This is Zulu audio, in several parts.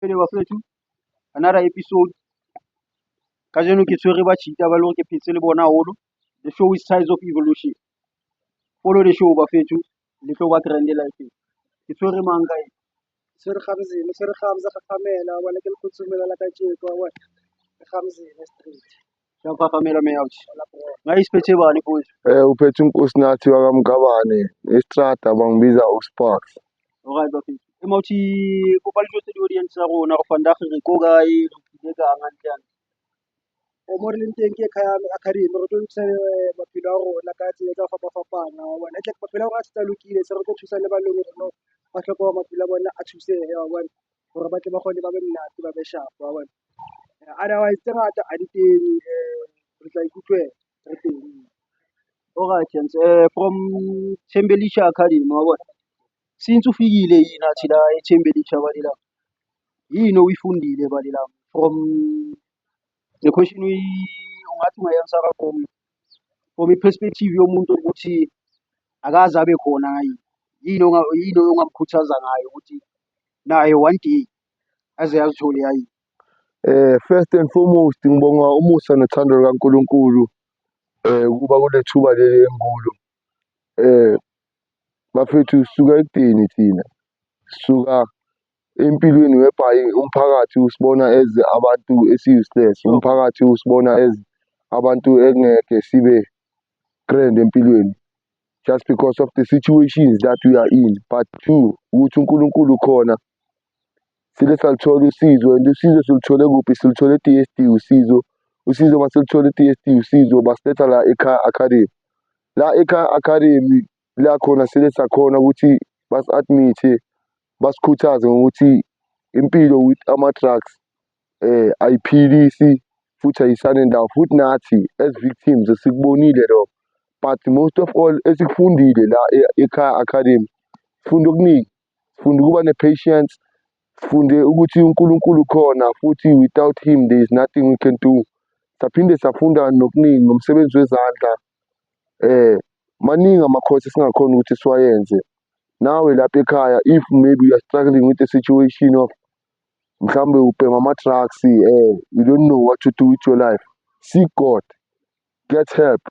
Bafethu, another episode. Kajeno ke tshwere batjhita ba le hore ke phetse le bona haholo. The show is Tides of Evolution. Follow the show, bafethu, le tlo ba grand life. Ke tshwere mang kae? Tshwere Gamzini, tshwere Gamza Gagamela, wa bona, ke le kgotsomela la kajeko, wa bona. Gamzini Street. Siyaphakamela me out. La bro. Ngayisiphethe bani, mfowethu? Uphethe uNkosinathi wakaMgabane, estrata bangibiza uSparks. Alright, bafethu. Emawuthi kopa le jwetse di-audience tsa rona gore vandag re ko kae, re tlile kang hantle hantle. O mo re leng teng ke Ekhaya Academy, re tlo lokisa maphelo a rona ka tsela tsa ho fapafapana, wa bona. Etle maphelo a rona a setse a lokile, se re tlo thusa le ba leng hore no ba hloka hore maphelo a bona a thusehe, wa bona, hore ba tle ba kgone ba be monate, ba be sharp, wa bona. Otherwise tse ngata a di teng, re tla ikutlwela re teng. Alright, gents. From Thembelisha Academy, wa bona. Since ufikile yini athi la eThembelisha balila. Yini oyifundile balila from the question ungathi ungayi-answera from i-perspective yomuntu ukuthi akaze abe khona yini. Yini ongamkhuthaza ngayo ukuthi naye one day aze azithole yayini? First and foremost, ngibonga umusa nothando lukaNkulunkulu ukuba kule thuba leli enkulu. Bafethu, sisuka ekudeni, thina sisuka empilweni whereby umphakathi usibona as abantu esi-useless, umphakathi usibona as abantu engeke sibe grand empilweni just because of the situations that we are in. But two, ukuthi uNkulunkulu khona, sile salithola usizo, and usizo silithole kuphi? Silithole e-DSD usizo. Usizo masilithole e-DSD usizo, basiletha la eKhaya Academy. La eKhaya Academy la khona sile sakhona ukuthi basi-admit-e, basikhuthaze ngokuthi impilo with ama-drugs ayiphilisi futhi ayisane ndawo, futhi nathi as victims sikubonile lokho. But most of all, esikufundile la eKhaya Academy, sifunde okuningi, sifunde ukuba ne-patience, sifunde ukuthi uNkulunkulu khona futhi without him there is nothing we can do. Saphinde safunda nokuningi ngomsebenzi wezandla. Maningi ama-course esingakhona ukuthi siwayenze. Nawe lapha ekhaya, if maybe you are struggling with the situation of mhlawumbe ubhema ama-drugs, you don't know what to do with your life, seek God, get help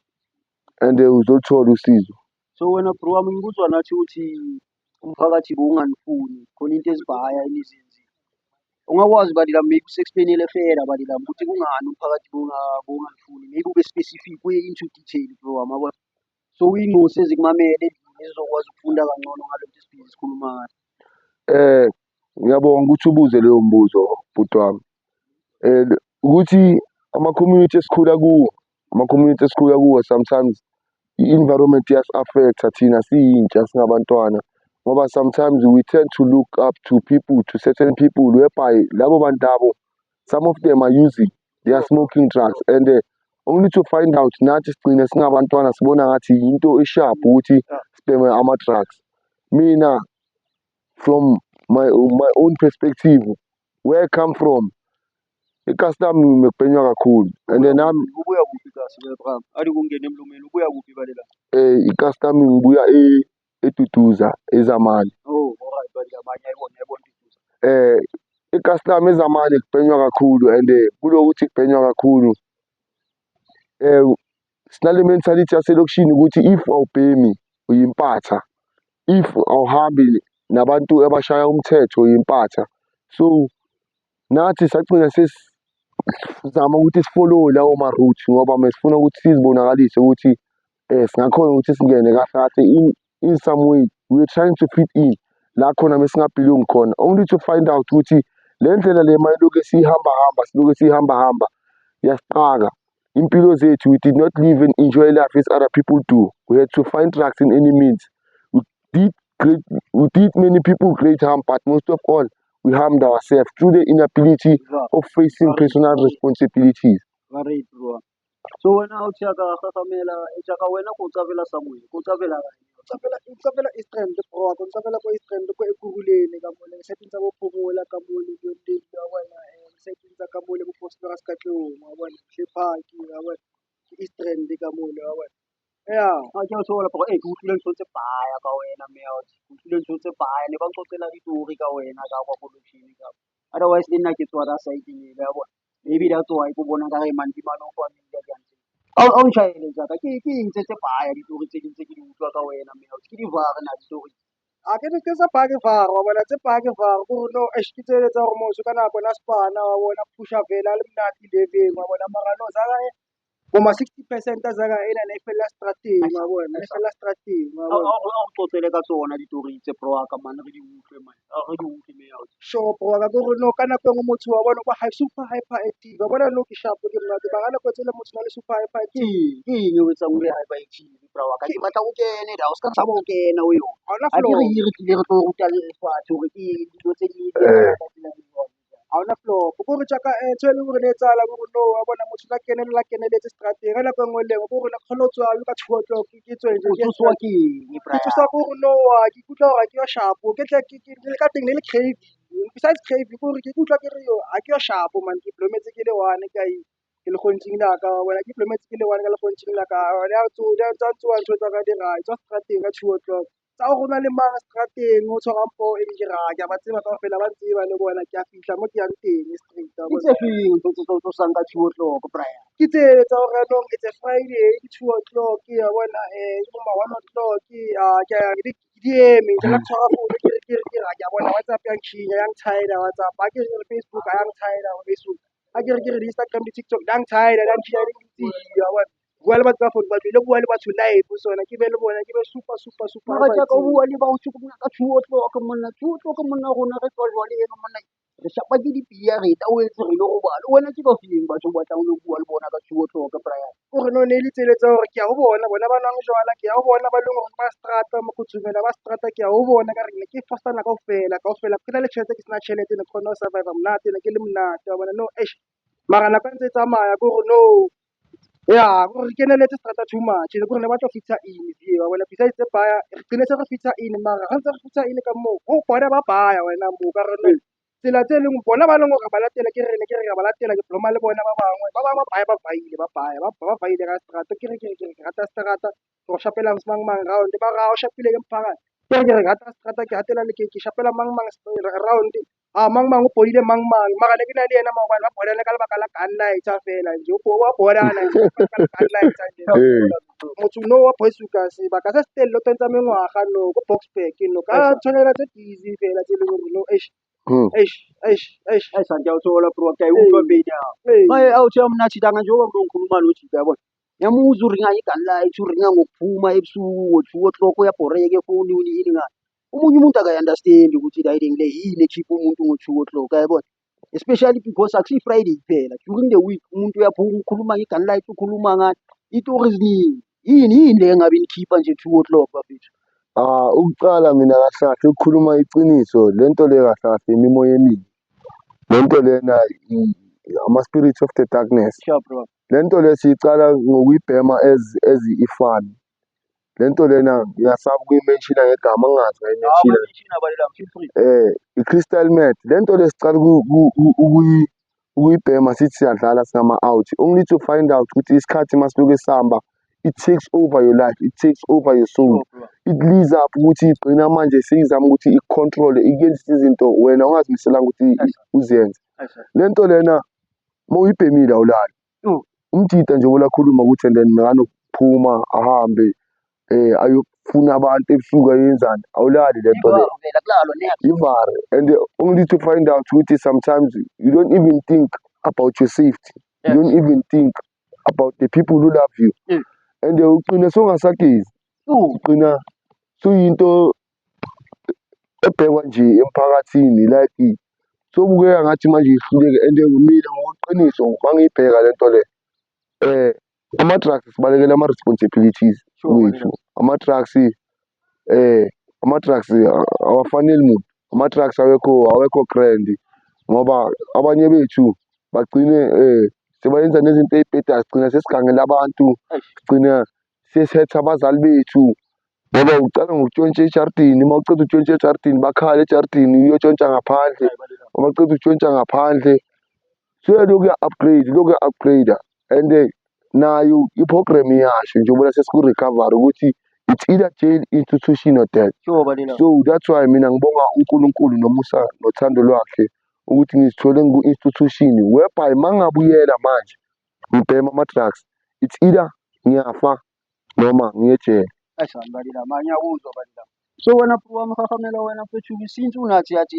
and uzoluthola usizo. So wena bro wami, ngikuzwa nathi ukuthi umphakathi bowunganifuni khona into ezibhaya enizenzile. Ungakwazi badila maybe usi-explain-ele further badila ukuthi kungani umphakathi bowunganifuni, maybe ube specific, uye into detail, bro wami, yabona. So uyingosi ezikumamele endlini ezizokwazi ukufunda kangcono ngalento esibhizi sikhuluma ngayo. Ngiyabonga ukuthi ubuze leyo mbuzo, bhuti wami. Ukuthi ama-community esikhula kuwo, ama-community esikhula kuwo, sometimes i-environment iyasi-affect-a thina siyintsha, singabantwana, ngoba sometimes we tend to look up to people, to certain people, whereby labo bantu labo, some of them are using, they are smoking drugs, and only to find out nathi sigcine singabantwana sibona ngathi yinto e-sharp ukuthi sibheme ama-drugs. Mina, from my own perspective, where I come from, ikasi lami bekubhenywa kakhulu and then nami Ubuya kuphi kasi le bra? Adi kungena emlomeni, ubuya kuphi balela? Ikasi lami ngibuya eDuduza, eZamani. Oh, alright badila, manje ayibona ayibona Duduza. Ikasi lami eZamani kubhenywa kakhulu, and kulokuthi kubhenywa kakhulu, sinale mentality yaselokishini ukuthi if awubhemi uyimpatha, if awuhambi nabantu abashaya umthetho uyimpatha. So nathi sagcina sesizama ukuthi si-follow lawo ma-route ngoba mesifuna ukuthi sizibonakalise ukuthi singakhona ukuthi singene kahle kahle in some way we are trying to fit in la khona mesinga-belong khona, only to find out ukuthi le ndlela le mayiloku siyihamba hamba, siloku siyihamba hamba, iyasixaka impilo zethu. We did not live and enjoy life as other people do. We had to find drugs in any means. We did many people great harm, but most of all we harmed ourselves through the inability of facing personal responsibilities. Right, bro. So wena uthi aka gagamela ejaka, wena ko tsabela somewhere, ko tsabela kae? Utsabela East Rand, bro, ko tsabela ko East Rand, ko Ekurhuleni ka mole, setting tsa bo Phomola ka mole, Leondale, wa bona, setting tsa ka mole bo Vosloorus, Katlehong, wa bona, Hle Park, wa bona, ke East Rand ka mole, wa bona, yeah. Ha ke a thola, bro. Eh, ke utlwile ntho tse baya ka wena mme, ke utlwile ntho tse baya, ne ba nqoqela ditori ka wena ka kwa ko lokishini ka. Otherwise le nna ke tswa ka side-eng eo ya bona. Maybe that's why ke bona nkare man ke mane o familiar ke hantle. A o ntjhaele jaka ke eng tse tse baya ditori tse ding tse ke di utlwa ka wena mme ke di vare na ditori. A ke ke tsa pake var wa bona tse pake var ko re no eish ke tsele tsa hore motho ka nako na spana wa bona pusha vele a le monate 11 wa bona mara no zaka bo ma 60% a zaka ena ne e fella strateng wa bona e fella strateng wa A bona. o qoqele ka tsona ditori tse bro wa ka man re di utlwe man. A re di utlwe mme ausi. Sure bro wa ka ke hore no ka nako e nngwe motho wa bona o ba super hyper active wa bona no ke sharp ke monate mara ka nako tsele motho na le super hyper active. Ke eng e o etsang o be hyper active bro wa ka? Ke batla o kene da o ska tshaba ho kena o yona. Ha hona Ha ke flow. re tlile re tlo ruta le batho hore ke eng dilo tse ding di etsahala ka tsela e jwang. Ha hona flop ko re tjaka ntho e leng hore ne etsahala ke hore no wa bona motho la kenella kenelletse strateng ka nako e nngwe le e nngwe ke hore ne kgone ho tswa le ka 2 o'clock ke tswe nje O ke ye tsoswa ke eng ke bra? tsoswa ke hore no ke ikutlwa hore ha ke yo sharp ke tle ke le ka teng ne le craving besides craving ke hore ke ikutlwa ke re yo ha ke yo sharp man ke iplometse ke le one ka ke lekgontjhing la ka wa bona ke iplometse ke le one ka lekgontjhing la ka di a tsoha ntho tsa ka di right tswa strateng ka 2 o'clock tsa hore ho na le mang strateng o tshwarang poo e ke ra ke a ba tseba kaofela ba ntseba le bona ke a fihla mo ke yang teng straight wa Ke bona. tse feng ntho tse tse o tsosang ka 2 o'clock Brian? Ke tsele tsa hore yanong it's a Friday ke 2 o'clock ya bona ke bo ma 1 o'clock ke a di eme ke la tshwara phone ke re ke re ke re ke a bona WhatsApp ya nkhinya ya ngthaela WhatsApp ha ke re Facebook ha ya ngthaela Facebook ha ke re ke re di-Instagram di-TikTok di a ngthaela di a nkhinya di wa bona. Bua le batho ka phone batho ile bua le batho live sona ke be le bona ke be super super super Mara tjaka o bua le batho ka 2 o'clock monna 2 o'clock monna rona re tswa jwale eno monna re shapa ke dipia re tawetse re lo robala. Wena ke ba feng batho o batlang ho lo bua le bona ka 2 o'clock Brian? Kore no ne le tsele tsa hore ke ya ho bona bona ba nwang jwala ke ya ho bona ba leng hore ba strata mo Kuthumela ba strata ke ya ho bona ka re ne ke fostana kaofela kaofela ke na le tjhelete ke sena tjhelete ne ke kgona ho survive monate ne ke le monate wa bona no eish mara nako e ntse e tsamaya ke hore no ya kore re kenelletse strata too much ne kore ne batla ho fit-a in wa bona besides tse baya re qine se re fit-a in mara ha ntse re fit-a in ka moo ho bona ba baya wena moo ka re no tsela tse leng bona ba leng hore ba latela ke re ne ke re ba latela ke bloma le bona ba bangwe ba bang ba baya ba vaile ba baya ba vaile ka strata ke re ke re ke re ke rata strata ke go shapela mang mang round ba re ha o shapile ke mphakathi ke re ke re rata strata ke hatela le ke shapela mang mang round a mang mang o podile mang mang mara ne ke na le yena maobane ba bodana ka lebaka la gun lighter fela nje o wa bodana nje ka lebaka la gun lighter nje motho no wa Boyshoek sebaka se se telele o tentsa mengwaga no ko Boksburg no ka tshwanela tse busy fela tse leng hore no eish eish eish eish Ayi santi awuthola bro ke utlwa pedi ya. Maye awuthi mna thanga njengoba ngikhuluma nojika yabona. Ngiyamuzwa uringa i-gun light uringa ngokuphuma ebusuku ngo-2 o'clock uyabhoreka efonini yini ngani. Omunye umuntu akayi-understand ukuthi la le yini ekhipha umuntu ngo-2 o'clock yayibona. Especially because akusiyi Friday kuphela during the week umuntu uyaphuma ukhuluma nge-gun light ukhuluma ngani itori eziningi. Yini yini le engabe inikhipha nje 2 o'clock bafethu? Ah, ukucala mina kahle kahle ukukhuluma iqiniso lento le kahle kahle imimoya emibi. Lento lena ama-spirits of the darkness. Sure bro. Lento le siyicala ngokuyibhema as ifani. Lento lena ngiyasaba ukuyi-mention-a ngegama ngingazi ngayi-mention-a. Feel free. I-crystal meth lento le sicala ukuyibhema sithi siyadlala singama-out only to find out ukuthi isikhathi masiloku sihamba it takes over your life, it takes over your soul. Sure bro. It leads up ukuthi igcina manje seyizama ukuthi iku-control-e ikuyenzise izinto wena ongazimiselanga ukuthi uzenze. Lento lena uma uyibhemile awulali. Umjida nje obulakhuluma ukuthi and then mekanokuphuma ahambe ayofuna abantu ebusuku ayenzani awulali lento le. Vela kulalo next. Ivare and only to find out ukuthi sometimes you don't even think about your safety. You don't even think about the people who love you. And ugcina sowungasagezi. Ugcina suyinto ebhekwa nje emphakathini like sobukeka ngathi manje ihluleke and mina ngokuqiniso mangiyibheka lento le ama-drugs sibalekela ama-responsibilities wethu. Ama-drugs ama-drugs awafaneli muntu. Ama-drugs awekho grand ngoba abanye bethu bagcine sebayenza nezinto ey'bhedayo sigcina sesigangela abantu, sigcina sesihetha abazali bethu ngoba ucala ngokutshontsha ejardini, uma uceda ukutshontsha ejardini bakhala ejardini uyotshontsha ngaphandle, uma uceda ukutshontsha ngaphandle suyalokhu uya-upgrade, ulokhu uya-upgrade-a and nayo i-program iyasho njengoba sesiku-recovery ukuthi it's either jail, institution or death. Sure balila. So that's why mina ngibonga uNkulunkulu nomusa nothando lwakhe Ukuthi ngizithole ngiku-institution whereby uma ngingabuyela manje ngibhema ama-drugs, it's either ngiyafa noma ngiye ejele. Ayisani balila ma, ngiyakuzwa balila. So wena bro wami hahamela wena mfethu, since unathi yathi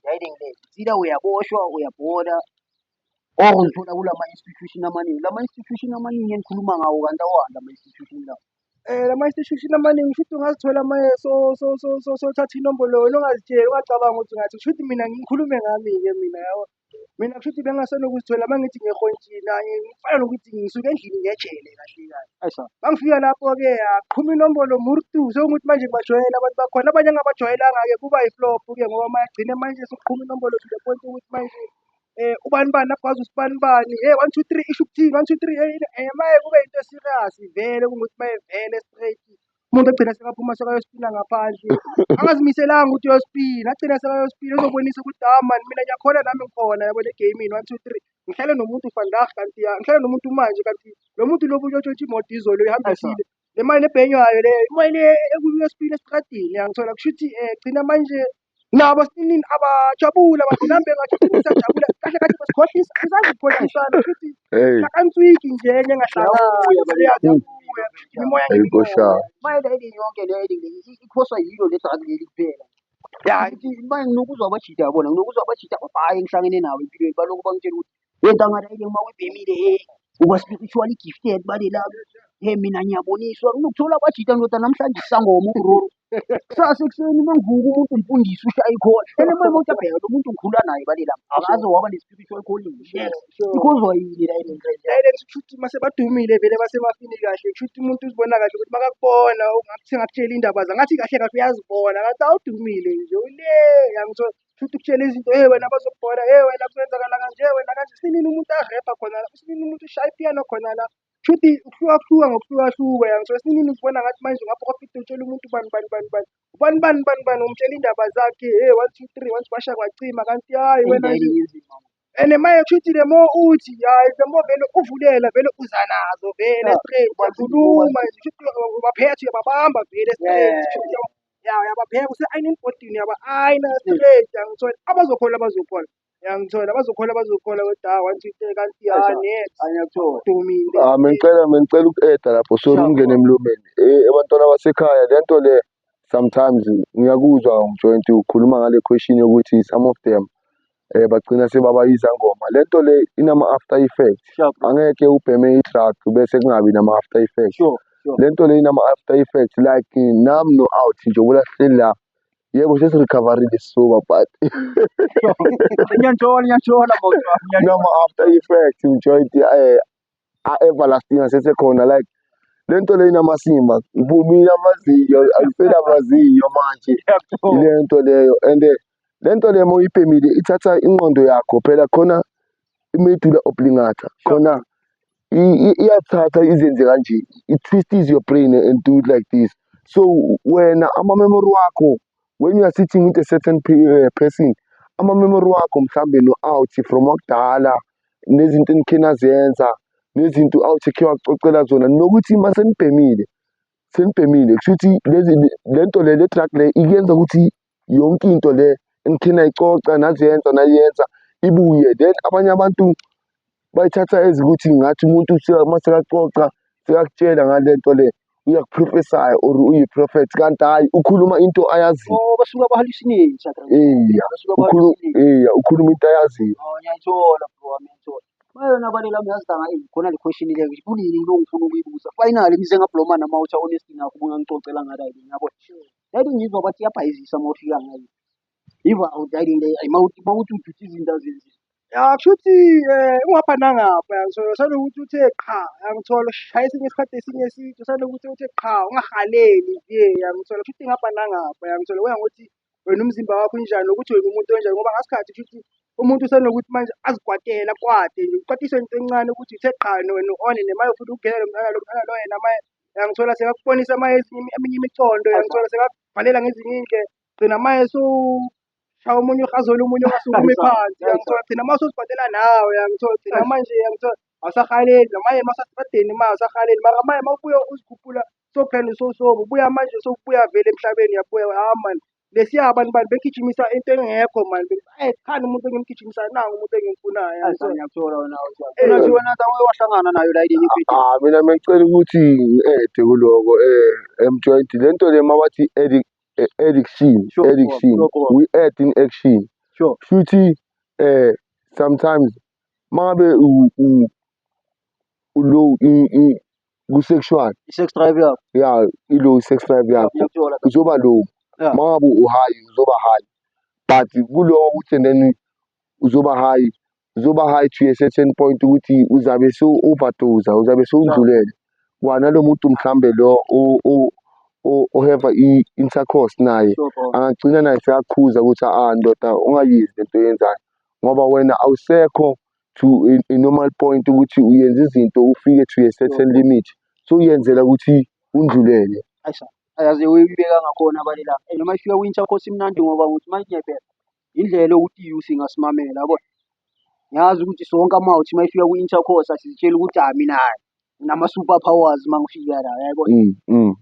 guiding le, it's either uyaboshwa, uyabhoda or uzithola kulama institution amaningi. Lama institution amaningi enikhuluma ngawo kanti awani lama institution lawo? Lama institution amaningi futhi ungazithola maye sothatha inombolo wena ungazitsheli, ungacabanga ukuthi ungathi kushuthi mina ngikhulume ngami-ke mina yabo. Mina kushuthi bengingasenokuzithola uma ngithi ngiyehontshini ngifana nokuthi ngisuke endlini ngejele kahle kahle. Ayisani. Uma ngifika lapho-ke aqhuma inombolo murtu sewungukuthi manje ngibajwayele abantu bakhona, abanye engingabajwayelanga-ke kuba i-flop-ke ngoba mayagcine manje sekuqhuma inombolo to the point ukuthi manje ubani bani akwazi usibani bani, hey one two three isho ukuthini, one two three maye kube into e-serious vele kungukuthi maye vele straight. Umuntu agcina sekaphuma sekayospina ngaphandle, angazimiselanga ukuthi uyospina, agcina sekayospina uzobonisa ukuthi ha mani mina ngiyakhona nami ngikhona yabona e-game-ini one two three. Ngihlale nomuntu vandag kanti ngihlale nomuntu manje kanti lo muntu lo ubuyotshontsha imoto izolo uyihambisile. Le mali ebhenywayo le imali ekuyospina estradini yangithola kushuthi gcina manje nabo sinini abajabula bagcina bengathi siyajabula kahle kahle basikhohlisa sizazikhohlisana kushuthi Hey, hlakantswiki nje enye Siyabuya balila. engahlangani imimoya ayikosha. Maye le yonke le ikhoswa yilo le drug leli kuphela. Ya. Ukuthi manje nginokuzwa abajida yabona, nginokuzwa abajida ababhayi engihlangene nabo empilweni balokhu bangitshela ukuthi hey ntanga la uma uyibhemile hey uba spiritually gifted bale la, hey mina ngiyaboniswa. Nginokuthola abajida ndoda namhlanje isangoma ubro. Kusasa ekuseni uma ngivuka umuntu umfundisi ushaya ikhola. And uma umuntu abheka lo muntu ngikhula naye bale la akaze waba ne-spiritual calling. Yes. Ikhozwa yini la ile nto? Direct kushuthi mase badumile vele basemafini kahle kushuthi umuntu uzibona kahle ukuthi makakubona ungathi sengakutshela indaba zangathi kahle kahle uyazibona kanti awudumile nje ule yangithola kushuthi ukutshela izinto hey wena bazokubona hey wena kuzenzakala kanje wena kanje sinini umuntu arepha khona la sinini umuntu ushaya ipiyano khona la kushuthi ukuhlukahluka ngokuhlukahluka yangithola sinini uzibona ngathi manje ungaprofita utshela umuntu bani bani bani bani ubani bani bani bani umtshela indaba zakhe hey one two three once kwasha kwacima kanti hayi wena nje and manje kushuthi the more uthi hayi the more vele uvulela vele uza nazo vele straight uyakhuluma nje kushuthi ubaphethe uyababamba vele straight kushuthi ya uyabapheka use-ironing boardini uyaba-ayina straight yangithola abazokhola abazokhola yangithola abazokhola abazokhola kodwa ha one two three kanti ha next Angiyakuthola. dumile. Ah, bengicela uku-eda lapho, sorry Sure. ungene emlomeni. Abantwana basekhaya le nto le sometimes ngiyakuzwa ngijoint ukhuluma ngale question yokuthi some of them bagcina sebaba izangoma. Le nto le inama after effects. Sure. Angeke ubheme i-drug bese kungabi nama after effects. Sure. Sure. Le nto le inama after effects like nami no out nje ulahleli la. Yebo sesi-recoverile sisuka but Ngiyanthola, ngiyanthola mawuthi wami. Nama after effects ngijoint a-everlasting asesekhona like le nto le inamasimba ngivumile amazinyo angisenamazinyo manje ile nto leyo and le nto le uma uyibhemile ithatha ingqondo yakho phela khona i-medulla oblongata khona iyathatha izenze kanje, it twists your brain and do it like this. So wena ama-memory wakho when you are sitting with a certain person, ama-memory wakho mhlambe no-out from wakudala nezinto enikhe nazenza nezinto out ekhe wakucocela zona nokuthi uma senibhemile senibhemile kusho ukuthi lezi le nto le le drug le ikuyenza ukuthi yonke into le enikhe nayicoca nazenza nayenza ibuye. Then abanye abantu bayithatha ezikuthi ngathi umuntu uma sekacoca sekakutshela ngale nto le uyakuprofesaya or uyi-prophet kanti hhayi ukhuluma into ayaziyo. Oh, basuka ba-hallucinate. Eya, Basuka ba-hallucinate. Eya, ukhuluma into ayaziyo. Oh, ngiyayithola bro wami, ngiyayithola. Mayona balela ngiyazi ntanga khona le question le kunini lo ngifuna ukuyibuza. Finally ngize ngabloma nama uthi honest enough ubungangicocela ngala yini yabo. Yathi ngizwa bathi iyabhayizisa uma ufika ngayo. Iva awudayile le mawuthi ujuthi izinto azenzile. Ya kushuthi ungapha nangapha yangithola sanokuthi uthe qha yangithola ushaya esinye isikhathi esinye eside sanokuthi uthe qha ungahaleli nje yangithola kushuthi ngapha nangapha yangithola kuya ngokuthi wena umzimba wakho unjani nokuthi wena umuntu onjani ngoba ngasikhathi kushuthi umuntu usenokuthi manje azikwatele akwate nje ukwatiswe into encane ukuthi uthe qha wena on nemaye ufuna ukungena lo mntwana lo mntwana lo yena maye yangithola sekakubonisa maye ezinye eminye imicondo yangithola sekakuvalela ngezinye iy'ndlela gcina maye shaya omunye uhazole omunye ungasukumi phansi yangithola gcina uma usuzibhadela nawe yangithola gcina manje yangithola awusahaleli namanye masasebadeni ma awusahaleli mara manje uma ubuya uzikhuphula sophela sowusoba ubuya manje sowubuya vele emhlabeni uyabuya ha mani. Lesiya bani bani bengigijimisa into engekho mani. Eh, khani umuntu engimgijimisayo, nangu umuntu engimfunayo. Ngiyakuthola wena. Unathi wena wahlangana nayo la ilenye. Ah, mina bengicela ukuthi ngi-add kuloko, mjoint le nto le mabathi addiction. Addiction, we add in action. Futhi sometimes mangabe u-low ku-sexual, i-sex drive yakho, yeah, i-low sex drive yakho, Ngiyakuthola. uzoba low. Mangabe u-high, uzoba high, but kuloko ukuthi and then uzoba high, uzoba high to a certain point ukuthi uzabe su-overdose, uzabe sewudlulele kwana lo muntu mhlambe lo o-have i-intercourse naye, angagcina naye seyakhuza ukuthi, "Ah ndoda, ungayenzi lento oyenzayo," ngoba wena awusekho to a normal point ukuthi uyenza izinto ufike to a certain limit, so uyenzela ukuthi undlulele. Ayisa, ayaze uyibeka ngakhona balelanga. Noma ifika kwi-intercourse imnandi, ngoba ukuthi manje ngiyayibheka indlela yokuthi i-youth ingasimamela, yabona. Ngiyazi ukuthi sonke amawuthi uma ifika kwi-intercourse asizitsheli ukuthi, ah, mina nginama-super powers uma ngifika la, yayibona.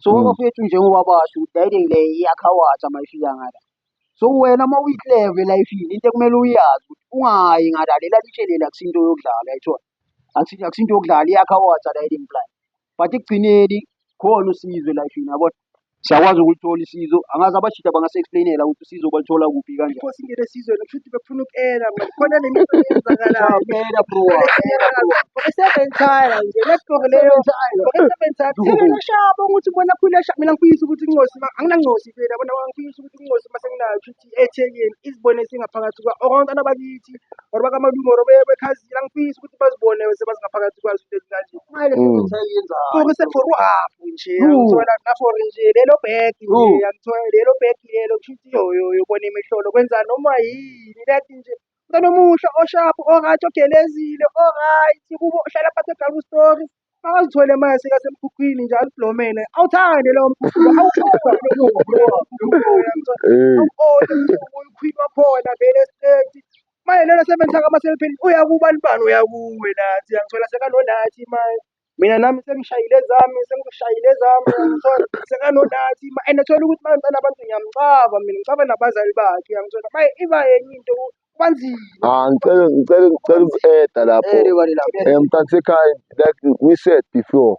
So abafethu, njengoba basho ukuthi le le iyakhawatha uma ifika ngala. So wena uma uyi-clever e-life-ini, into ekumele uyazi ukuthi ungayi ngala, lela litshe lela akusinto yokudlala, yayithola. Akusinto yokudlala, iyakhawatha la blind. But ekugcineni khona usizo e-life-ini, yabona. Siyakwazi ukulithola isizo, angazi abajida bangasi-explain-ela ukuthi usizo baluthola kuphi, kanjani. Before singene esizweni, kusho ukuthi befuna ukuyela mani, khona le nto eyenzakalayo. Phela bro, phela bro. For seven nje le leyo, for seven thina shabo ukuthi bona khule mina ngifisa ukuthi incosi anginancosi vele, yabona, ngifisa ukuthi incosi mase nginayo ukuthi ethekeni izibone singaphakathi kwa or abantwana bakithi or bakamalume or bekhazini, angifisi ukuthi bazibone sebazingaphakathi kwazo into ezikanje. Manje for se for uhafu nje, angithola na for nje lelo bag nje, angithola lelo bag lelo, kusho ukuthi yo yo yobona imihlolo kwenza noma yini lati nje umntwana omusha o-sharp, o-right, ogelezile, o-right kubo ohlala phansi egaba story, makazithole manje sekasemkhukhwini nje aziblomele, awuthande lowo mkhukhu, awuwona uyikhwini wakhona vele straight. Manje lelo seven saka maseliphelile, uya kubani bani, uya kuwe nathi, angithola sekanonathi manje. Mina nami sengishayile ezami, sengishayile ezami, angithola sekanonathi, and uthola ukuthi manje mntana abantu ngiyamcaba mina, ngicaba nabazali bakhe, angithola manje iba yenye into, kuba nzima. Ah, ngicela uku-add lapho. Mntasekhaya, like we said before,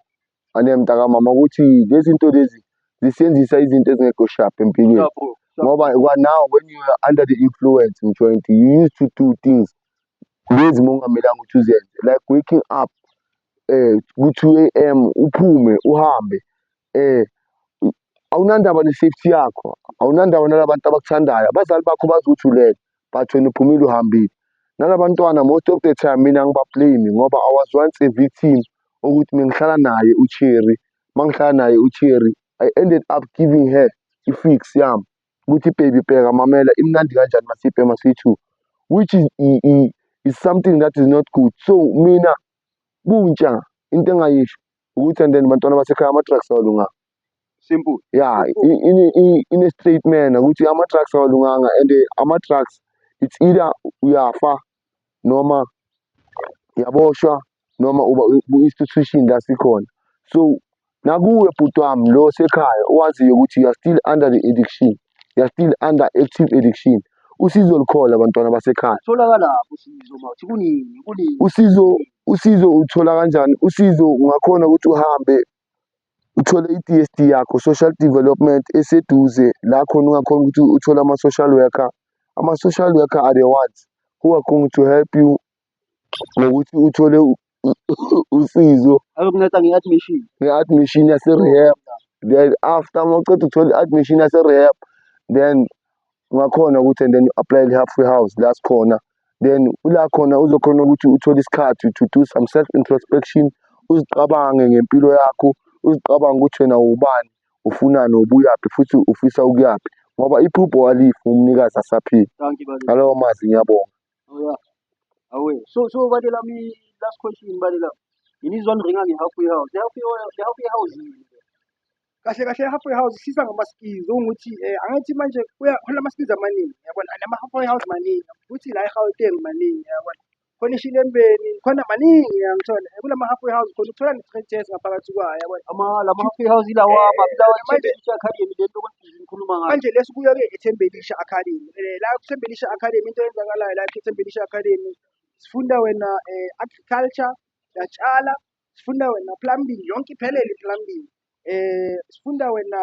ane mntakamama, ukuthi lezi zinto lezi zisenzisa izinto ezingekho sharp empilweni. Ngoba kwa now when you are under the influence, mjoint, you used to do things lezi mongamelanga ukuthi uzenze, like waking up ku-2 a.m., uphume uhambe, awunandaba ne-safety yakho, awunandaba nalabantu abakuthandayo, abazali bakho bazi ukuthi ulele, but wena uphumile uhambile. Nalabantwana, most of the time mina angiba-blame, ngoba I was once a victim ukuthi bengihlala naye uCherry, mangihlala naye uCherry, I ended up giving her i-fix yami ukuthi, "Baby, bheka, mamela, imnandi kanjani masiyibhema siyi-two," which is something that is not good. So mina kuntsha into engayisho ukuthi and then bantwana basekhaya, ama-drugs awalunganga. Simple. Yeah, in a straight manner ukuthi ama-drugs awalunganga, and ama-drugs, it's either uyafa noma uyaboshwa noma uba ku-institution la sikhona. So nakuwe bhuti wami lo sekhaya owaziyo ukuthi you are still under the addiction, you are still under active addiction, usizo lukhona, bantwana basekhaya. Tholakala usizo mawuthi kunini kunini? Usizo uthola kanjani usizo? Ungakhona ukuthi uhambe uthole i-DSD yakho, social development eseduze la khona, ungakhona ukuthi uthole ama-social worker. Ama-social worker are the ones who are going to help you ngokuthi uthole usizo. Ayokunceda nge-admission. Nge-admission yase-rehab. Then after uma uceda ukuthola i-admission yase-rehab, then ungakhona ukuthi and then u-apply i-halfway house la sikhona. Then ula khona uzokhona ukuthi uthole isikhathi to do some self introspection, uzicabange ngempilo yakho, uzicabange ukuthi wena ubani, ufunani, ubuyaphi, futhi ufisa ukuyaphi, ngoba iphupho alifi umnikazi asaphila. Thank you, buddy. Ngalowo mazwi, ngiyabonga. Oh yeah. Awe. So buddy lami, last question, buddy lami. Nginizwa niringa nge-halfway house. The halfway house yini? Kahle kahle, halfway house isiza ngama-skills ukuthi angithi manje kuya khona ama-skills amaningi, yabona, nama-halfway house maningi futhi la eGauteng maningi, yabona. Khona iShilembeni, khona maningi, yangithola. Kulama halfway house khona uthola ne-trade test ngaphakathi kwayo, yabona. Ama lama halfway house ilawa lawa. Manje iThembelisha Academy lento ngikhuluma ngayo. Manje lesibuya-ke eThembelisha Academy. La kuThembelisha Academy, into eyenzakalayo la kuThembelisha Academy, sifunda wena agriculture, uyatshala, sifunda wena plumbing, yonke iphelele i-plumbing. Sifunda wena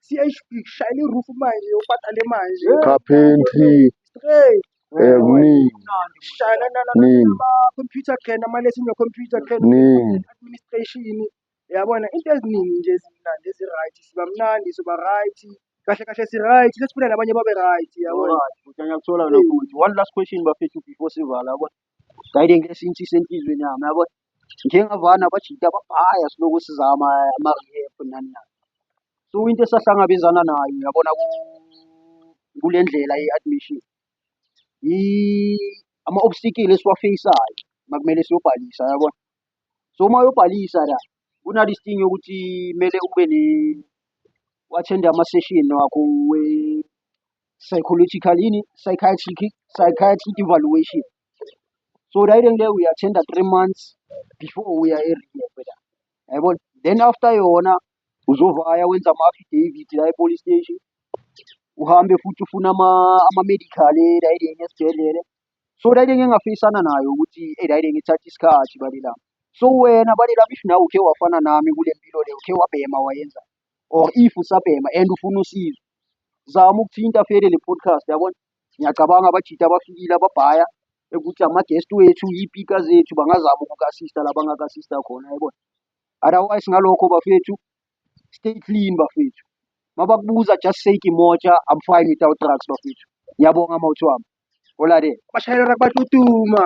CHB, kushayela i-roof manje, ubhadale manje. Carpentry. Straight. Kuningi. Shayela Ningi. nama-computer can, ama-lesson we-computer can, Ningi. administration, yabona, into eziningi nje ezimnandi ezi-right, siba mnandi, siba right, kahle kahle si-right, sesifuna nabanye babe right, yabona. Alright, futhi ngiyakuthola wena futhi. One last question, bafethu, before sivala, yabona. Guiding esinye isenhlizweni yami, yabona. Njengavana abajita ababhaya siloku sizama ama-rehab nani nani. So into esahlangabezana nayo, yabona, kule ndlela ye-admission. Ama-obstacle esiwa-face-ayo makumele siyobhalisa, yabona. So uma uyobhalisa la kunalesi thing yokuthi kumele ube ne u-attend ama-session wakho we-psychological yini psychiatric evaluation. So la ile leyo uyi-attend-a 3 months before uya e-rehab la, yayibona. Then after yona uzovaya wenza ama-affidavit la e-police station, uhambe futhi ufuna ama-medical la esibhedlele. So la ile enginga-face-ana nayo ukuthi la ile ngithatha isikhathi balelami. So wena balelami, if nawe ukhe wafana nami kule mpilo le, ukhe wabhema wayenza or if usabhema and ufuna usizo, zama ukuthinta fele le podcast, yabona. Ngiyacabanga abajita abafikile ababhaya ukuthi ama-guest wethu, iy'pika zethu, bangazama ukuku-assist-a la bangaku-assist-a khona, yayibona. Otherwise ngalokho, bafethu, stay clean, bafethu. Mabakubuza, just say, "Ke moja, I'm fine without drugs," bafethu. Ngiyabonga mawuthi wami. Olade. Bashayela batutuma.